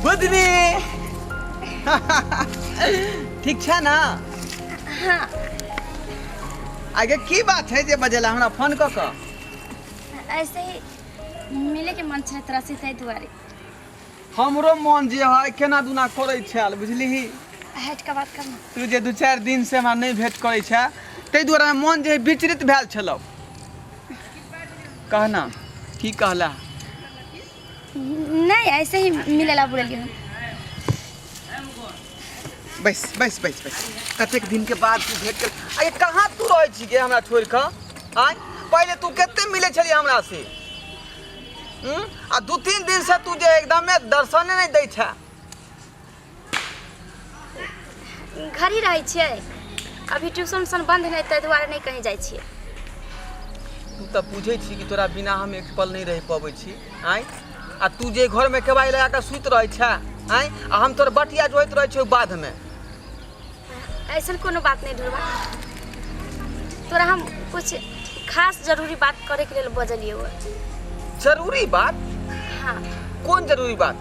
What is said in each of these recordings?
बुधनी, ठीक छै ना? हाँ। आगे की बात है जे बजेला हमरा फोन कऽ कऽ? ऐसे ही मिले के मन छलै तोरा से, ताहि दुआरे। हमरो मन जे है केना दुना करै छल, बुझलिही। हटि कऽ बात कर ना। तू जे 2-4 दिन से हमरा नहि भेंट करै छै, ताहि दुआरे हमर मन जे है विचलित भेल छलौ। कहना की कहला? नहीं, ऐसे ही मिले ला बोललियै हम। बैस बैस बैस बैस। कतेक दिन के बाद तू भेंट कर। अरे कहाँ तू रहै छी गे हमरा छोड़ि कऽ? आँय, पहिले तू कते मिलै छली हमरा से? आ 2-3 दिन से तू जे एकदमे दर्शने नहि दै छै। घर ही रहै छियै अभी, ट्यूशन उशन बंद है, ताहि दुआरे नहि कहीं जाइ छियै। तू तऽ बुझै छी कि तोरा बिना हम एक पल नहि रहि पबै छी। आँय, आ तू जे घरमे केबाड़ी लगा कऽ सुति रहै छै, आँय, आ हम तोर बटिया जोइत रहै छियौ बाधमे। ऐसन कोनो बात नहीं ढोलबा, तोरा हम कुछ खास जरूरी बात करे के लेल बजलियै हुए। जरूरी बात? हाँ। कोन जरूरी बात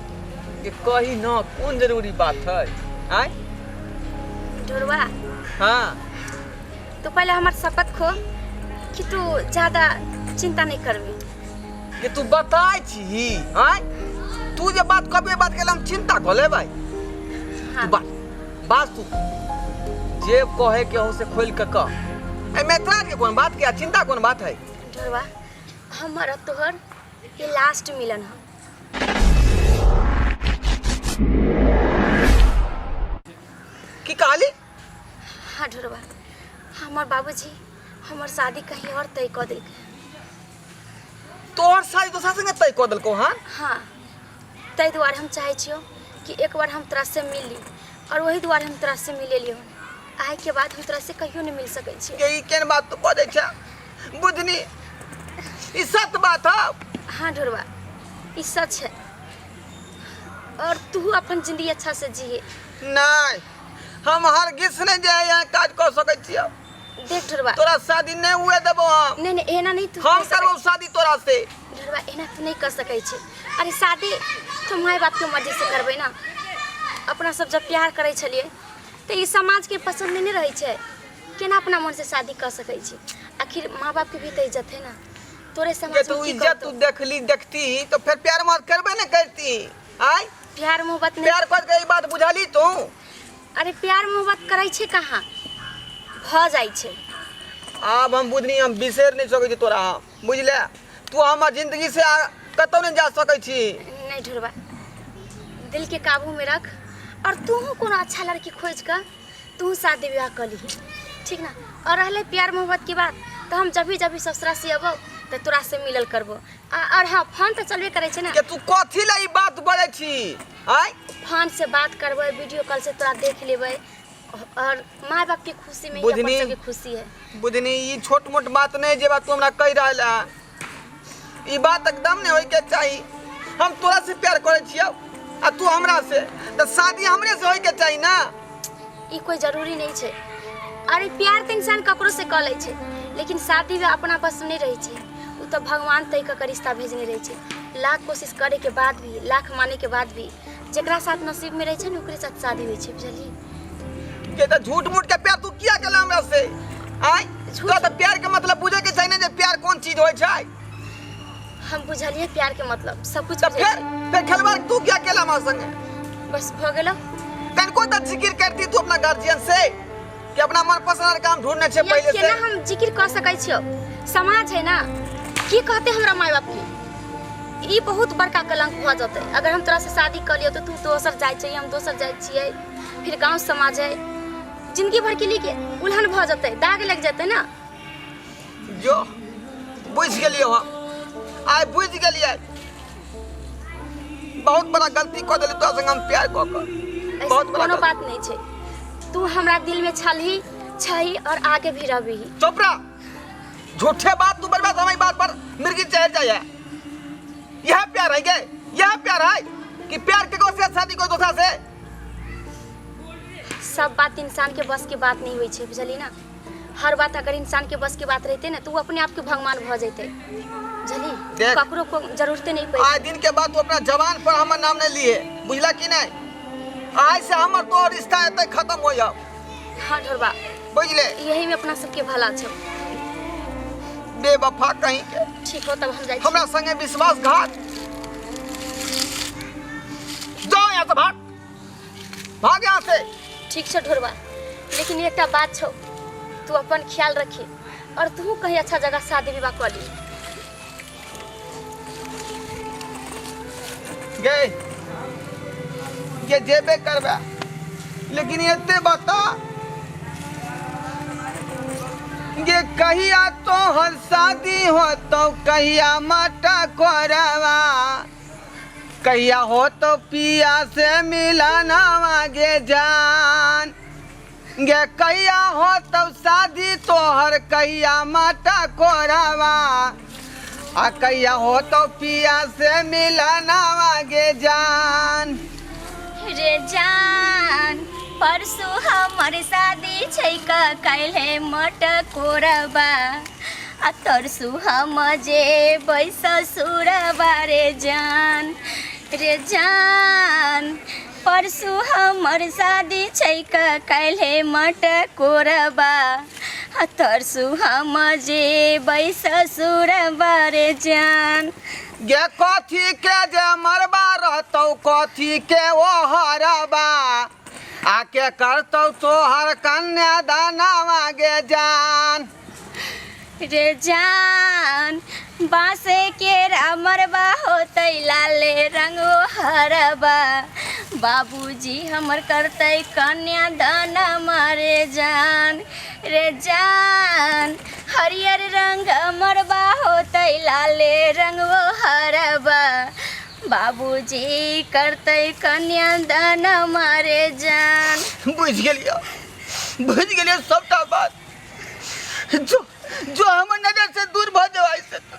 के कही न, कोन जरूरी बात है? आँय। ढोलबा। हाँ। तू पहले हमर शपथ खो कि तू ज्यादा चिंता नहीं करबी। कि तू बताय छी? आँय, तू जे बात कहबे, बात के हम चिंता कऽ लेबै? हाँ। तू बात बात, तू जे कहे के हो से खोल के कह। एहिमे एतराज के कोन बात के आ चिंता कोन बात है? ढोलबा, हमर और तोहर ये लास्ट मिलन है। की कहली? हाँ ढोलबा, हमर बाबूजी हमर शादी कहीं और तय कऽ देलकै। तोहर शादी दोसरा संगे तय कऽ देलकौ? हाँ। हाँ, ताहि दुआरे हम चाहै छियौ कि एक बार हम तोरा से मिल ली और वही दुआरे हम तोरा से मिले लियौ। आइ के बाद हम तोरा से कहियो नहीं मिल सकै छियै। के ई केहन बात तू बजै छै बुधनी? ई सत्य बात हौ? हाँ ढोरबा, ई सच है और तू अपन जिंदगी अच्छा से जिए। नहीं, हम हरगिज नहीं जे यहाँ काज कऽ सकै छियौ। देख ढोरबा, तोरा शादी नहीं हुए देबो हम। नहीं नहीं, एना नहीं तू हम कह सकै। करबो शादी तोरा से। ढोरबा, एना तू नहीं कर सकै छी। अरे शादी तो माय बाप के मर्जी से करबै ना। अपना सब जब प्यार करै छलियै तऽ ई समाज के पसंद नहीं रहै छै। केना अपना मन से शादी कर सकै छी? आखिर माँ बाप के भी तऽ इज्जत है ना। तोरे के समाज तू में की इज्जत तू कहतौ? देखली देखती तो फिर प्यार मोहब्बत करबे नहीं करती। आय? प्यार मोहब्बत नहीं। प्यार कर के ई बात बुझाली तू? अरे प्यार मोहब्बत करै छै कहाँ, भऽ जाइ छै। आब हम बुझनी, हम बिसरि नहीं सकै छी तोरा हम, बुझले? तू हमर जिंदगी से कतौ नहीं जा सकै छी। नहीं ढोरबा, दिल के काबू में रख और तू कोनो अच्छा लड़की खोज कर तू शादी विवाह कर ली, ठीक ना? और रहले प्यार मोहब्बत की बात, तो हम जब भी जब भी ससुरा से अबो तो तोरा से मिलल करबो। और हाँ, फोन तो चलबे करे छै ना। के तू कथी ला ई बात बोलै छी? आय? फोन से बात करबै, वीडियो कॉल से तोरा देख लेबै और माँ बाप के खुशी में ही अपन बुझनी। सबके खुशी है। बुझनी, ई छोट मोट बात नहीं जे बात तू हमरा कहि रहल है। ई बात एकदम नहीं होय के चाही। हम तोरा से प्यार करै छियौ आ तू हमरा से, तऽ शादी हमरे से होय के चाही ना। ई कोई जरूरी नहीं छै। अरे प्यार तऽ इंसान ककरो से कऽ लै छै, लेकिन शादी में अपना बस में नहीं रहै छै। उ तऽ भगवान तय कऽ के रिश्ता भेजने रहै छै। लाख कोशिश करे के बाद भी, लाख माने के बाद भी, जेकरा साथ नसीब में रहै छै ने, ओकरे साथ शादी होइ छै, बुझलियै? के तऽ झूठ मूठ के प्यार तू किया केला हमरा से? आय? झूठ- तोरा तऽ प्यार के मतलब बुझे के चाही ने जे प्यार कोन चीज होइ छै। हम बुझलियै प्यार के मतलब, सब कुछ तऽ बुझै फेर छियै। फेर खेलवाड़ तू किया केला हमरा संगे? बस भऽ गेलौ। तनिको तऽ जिक्र करती तू अपना गार्जियन से कि अपना मनपसंद काम ढूंढने छे या पहले से। केना हम जिक्र कऽ सकै छियौ? समाज है ना, की कहते हमरा माय बाप के? ई बहुत बड़का कलंक भऽ जेतै अगर हम तोरा से शादी कऽ लियौ तऽ। तू दोसर जाइ छियै, हम दोसर जाइ छियै, फिर गाँव समाज है, जिंदगी भर के लिए उल्हन भऽ जेतै, दाग लागि जेतै ना। जो, बुझि गेलियै हम, आइ बुझि गेलियै। बहुत बड़ा गलती कऽ देली तोरा संग हम प्यार कऽ कऽ। ऐसा बहुत बड़ा कोनो गलती। बात नहीं छै। तू हमरा दिल में छलही, छही और आगे भी रहबही। चुप रह, झूठे बात तू बर्बाद हमारी बात पर मिर्गी चढ़ जाए है। यह प्यार है गे? यह प्यार है कि प्यार के से शादी को दूसरा से? सब बात इंसान के बस के बात नहीं होइ छै, बुझली ना? हर बात अगर इंसान के बस के बात रहते ना, तो वो अपने आप के भगवान भऽ जैते, बुझली? देख। ककरो को जरूरते नहीं पड़े। आए दिन के बाद तू अपना जवान पर हमर नाम नहीं लिए, बुझला कि नहीं आइ से हमर तोहर रिश्ता एते खत्म हो जाओ। हाँ ढोरबा, बुझले? यही में अपना सबके भला छौ। बेवफा कहीं के। ठीक हो तब हम जाइ छी। हमरा संगे विश्वासघात। जाओ यहाँ से, भाग भाग यहाँ से। ठीक छौ ढोरबा, लेकिन एकटा बात छौ, तू अपन ख्याल रखी और तू कहीं अच्छा जगह शादी विवाह कर ली। गे ये जेबे करबे, लेकिन एते बता गे कहिया तोहर शादी हो तो कहिया माटा करवा, कहिया हो तो पिया से मिलाना गे जान, गे कहिया हो तो शादी तोहर कहिया माता कोरावा, आ कहिया हो तो पिया से मिलाना गे जान। रे जान परसू हमर शादी छै काल्हे मट कोरबा, आ तरसू हम जेबै ससुरबा रे जान। रे जान परसू हमर शादी छै काल्हे मट कोरबा, आ तरसू हम जेबै ससुरबा रे जान। गे कथी के जे मरबा रहतौ कथी के ओ हरबा, आके करतौ तोहर कन्यादानवा गे जान। रे जान बाँसे के मरबा होतै लाले रंग हरबा, बाबूजी हमर करतै कन्यादान मारे जान। रे जान हरियर रंग मरबा होतै लाले रंग हरबा, बाबूजी करतै कन्यादान मारे जान। बुझि गेलियो, बुझि गेलियो सबटा बात। जो जो हमर नजर से दूर भऽ जाओ ऐसे तो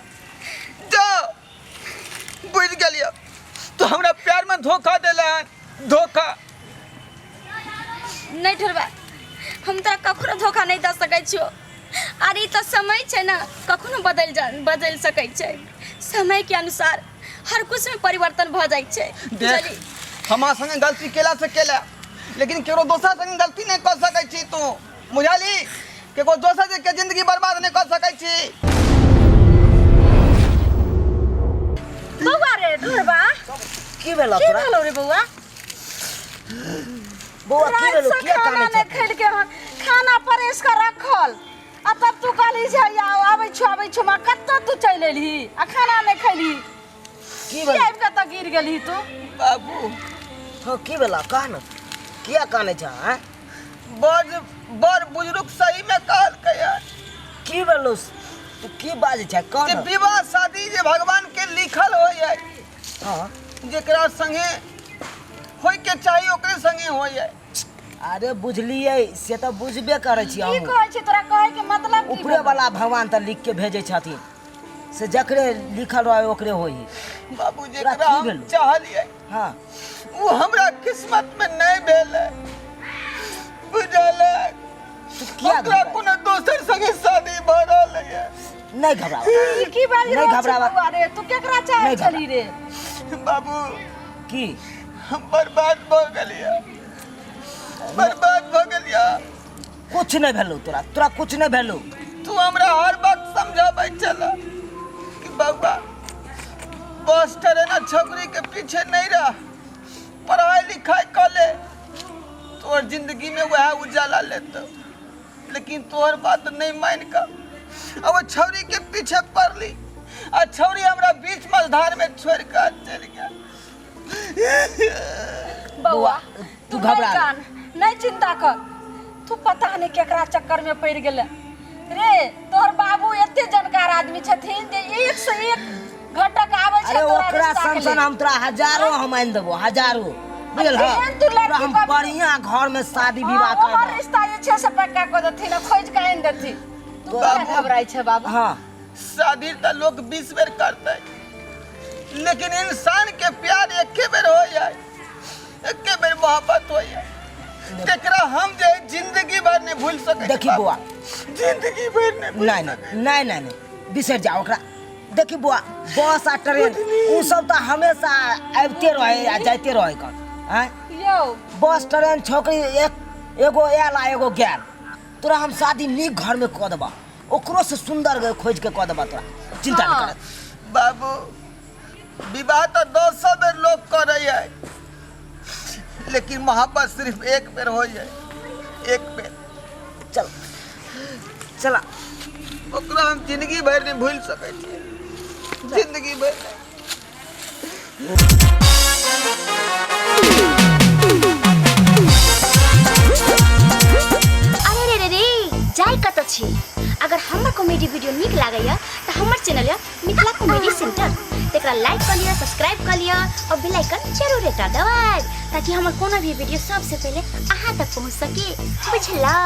जो बुझि गेलियो तो हमरा प्यार में धोखा देला धोखा। नहीं ढोरबा, हम तोरा कखनो धोखा नहीं दऽ सकै छियो। आर ई तऽ समय छै ने, कखनो बदलि जा बदलि सकै छै। समय के अनुसार हर कुछ में परिवर्तन भऽ जाइ छै। देख हमरा संगे गलती केला से केला, लेकिन केकरो दोसर संगे गलती नहीं कर सकै छी तू, बुझली? केकरो दोसर के जिंदगी बर्बाद नहीं कर सकै छी। बौआ रे ढोरबा, की भेलो की तोरा? भेलो रे बौआ? बौआ की भेलो? रातिसँ किया खाना कानै नहि छह? खेलके हन, खाना परसि कऽ रखल आ तब तू कहली जे आउ आबै छौ आबै छौ, माँ कतऽ तू चलि एलही आ खाना नहि खैलही? की की भेलो? आबि कऽ तऽ गिर गेलही तू? बाबू हँ की भेलो कह न, किया कानै छह? आँय बड़ बड़ बुजुर्ग सही में कहलकै हन की भेलो? तू की बाजै छह कह जे न। विवाह शादी जे भगवान के लिखल होइ है, हाँ जेकरा संगे होय के चाही ओकरे संगे होय है। अरे बुझलियै से तऽ बुझबे करै छी की हमहूँ। कहै छी तोरा कहै के मतलब की ऊपरे भेलौ? वाला भगवान तऽ लिख के भेजै छथिन, से जकरे लिखल रहे ओकरे होई। बाबू तोरा जेकरा की हम भेलौ? चाहलियै हाँ वो हमरा किस्मत में नहीं भेलै, बुझल? तू किया ओकरा घबरा कोनो दोसर संगे शादी भऽ रहल है। नहीं घबरावा, ई की बाजि नहीं रहल छी घबरावा। बौआ रे, तू केकरा चाहै नहीं छली रे? बाबू की हम बर्बाद भऽ गेलियै, बर्बाद भऽ गेलियै। कुछ नहीं भेलौ तोरा, तोरा कुछ नहीं भेलौ। तू हमरा हर वक्त समझाबै छल कि बौआ बस ट्रेन आ छोकरी के पीछे नहीं रह, पढ़ाई लिखाई कर ले, तोहर जिंदगी में वह उजाला लेतो। लेकिन तोहर बात नहीं मान कर अब वो छौरी के पीछे पड़ली आ छौरी हमरा बीच मझधार में छोड़ कर चल गया। बौआ तू तू घबरा नहीं कान, नहीं चिंता कर, तू पता नहीं केकरा चक्कर में पड़ गेले रे। तोहर बाबू एते जानकार आदमी छथिन जे एक से एक घटक आबै छै अरे तोरा ओकरा रिश्ता के सन सन लेल। हम तोरा हजारों हम आनि देबो, हजारों, बुझल हँ? एहन तू लड़की तोरा हम कभी- बढ़िया घर में शादी हाँ, विवाह ओहर कर रिश्ता जे छै से पक्का कऽ देथिन आ खोजि कऽ आनि देथिन। तू किया घबराइ छै बाबू? हाँ शादी तो लोग 20 बेर करते, लेकिन इंसान के प्यार एके बेर हो जाए, एके बेर मोहब्बत हो जाए, तेकरा हम जे जिंदगी भर नहीं भूल सके। देखी बौआ, जिंदगी भर नहीं भूल नहीं नहीं सके। नहीं नहीं नहीं बिसरि जा ओकरा। देखी बुआ, बस आ ट्रेन उ सब तऽ हमेशा आबिते रहे आ जाइते रहे कन। आँय, यौ, बस ट्रेन छोकरी एक एगो आयल आ एगो गेल। तोरा हम शादी नीक घर में कऽ देबा, ओकरो से सुंदर खोज के कऽ देबा, तोरा चिंता नहीं कर। बाबू, विवाह तो 200 बेर लोग करे है, लेकिन मोहब्बत सिर्फ एक बेर हो जाए, एक बेर। चल चला। ओकरा हम जिंदगी भर नहीं भूल सकै छियै, जिंदगी भर नहीं। अरे रे रे रे, जाय कतऽ छी? अगर हमर कॉमेडी वीडियो नीक लागैया तऽ हमर चैनल यऽ मिथिला कॉमेडी सेंटर, तकरा लाइक कऽ लिअ, सब्सक्राइब कऽ लिअ और बेल आइकन जरूर एकटा दबाएब, ताकि हमर कोनो भी वीडियो सबसे पहिले अहाँ तक पहुँच सके। बुझलौ?